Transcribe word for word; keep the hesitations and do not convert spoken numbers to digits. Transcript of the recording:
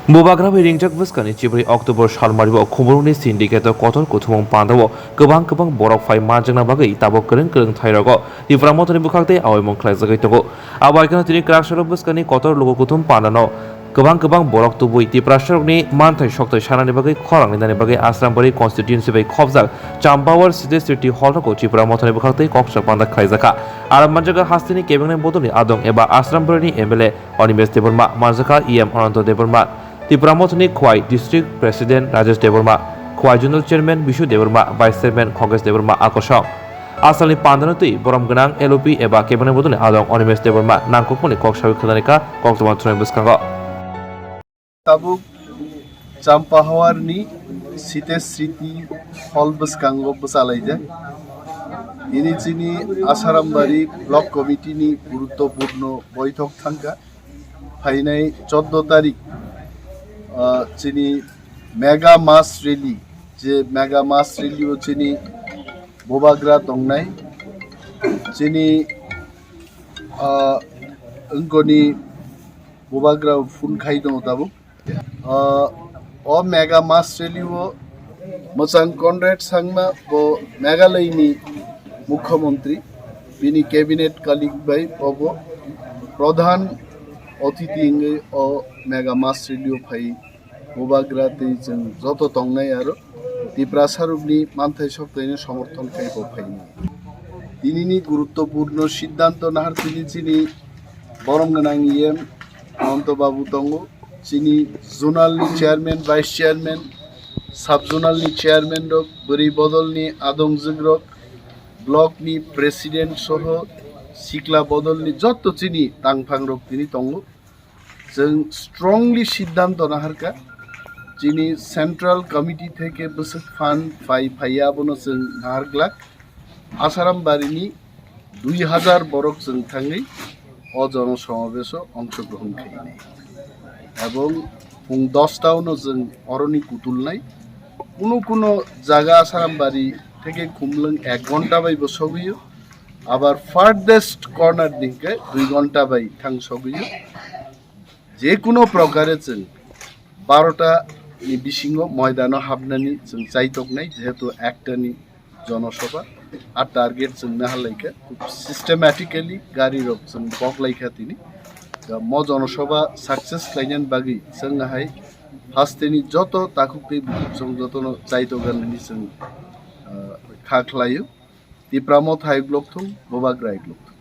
Bubagra bai ringjak bwskangni chibri October salmario Khumulwngni syndicate-o kotor kuthumung pandao kwbang kwbang borok phai manjakna bagwi tabuk kwrwng kwrwng thairogo Tipra Mothani bwkhak tei aoimung khlaijagwi tongo. Abo hai kheno tini kwraksarok bwskangni kotor luku kuthum pandano kwbang kwbang borok tubui Tiprasarokni manthai sokthai sanani bagwi khorang rinani bagwi Asrambari constituency bai khopjak Champawar City City Hall-o Tipra Mothani bwkhak tei koksa panda khlaijakha. Aro manjakha hasteni kebengnai bodolni adong eba Asrambari ni M L A Animesh Debbarma, manjakha E M Ananta Debbarma, Tipra Mothani Khwai District President Rajesh Debbarma, Khwai Zonal Chairman Bishu Debbarma, Vice Chairman Khogesh Debbarma, akosong. Asalni pandano twi borom gwnang L O P eba kebengnai bodolni adong Animesh Debbarma nangkukmani kok sawi khwnani kha koktwma thwnai bwskango. Tabuk Champahawarni Site Sriti Hall bwskango bwchalaijak. Ini chini Asarambari Block Committee ni guruttopurno boithok thangkha. Phainai choddo tarik, ah, chini mega mass rally, je mega mass rally o chini Bubagra tongnai, chini, ah, wngkoni Bubagra phone khai tongo tabuk. Ah, o mega mass rally o mwchang Conrad Sangma bo Meghalaya ni Mukhyamantri, bini cabinet colleague bai bobo pradhan othithi wngwi o mega mass rally o phai Bubagra tei chwng joto tongnai aro Tiprasarokni manthai sokthai no somorthon khai bo phaini. Tinini guruttopurno siddhanto nahar tini chini borom gwnang E M Ananta Babu tongo, chini zonal ni chairman, vice chairman, sub zonal ni chairman rok, bwrwi bodol ni adongjwk rok, block ni president soho sikla bodol ni jotto chini tangphang rok tini tongo. Chwng strongly siddhanto naharkha, chini central committee theke bwswk phan phai phaiya abono chwng naharglak. Asaram barini dui hajar borok chwng thangwi o jono somabeso ongshogrohon khainai. Ebong pung dos ta ono chwng oroni kutulnai. Kuno kuno jaga Asaram bari theke Khumlwng ek ghonta bai bo sogwio. Abar farthest corner ni hwnkhe dui ghonta bai thang sogwio. Je kuno prokare chwng barota ni bisingo moidano hapnani chwng chaitoknai, jehetu ekta ni jonosabha. A target chwng naharlaikha, khub systematically gari rok chwng boklaikha tini. Da mo jonosabha success khlainani bagwi chwng hai hasteni joto takhuk tei bukhuk chwng jotono chaitoganani chwng, ah, kha khlaio. Tipra Motha hai block thung, Bubagra hai block thung.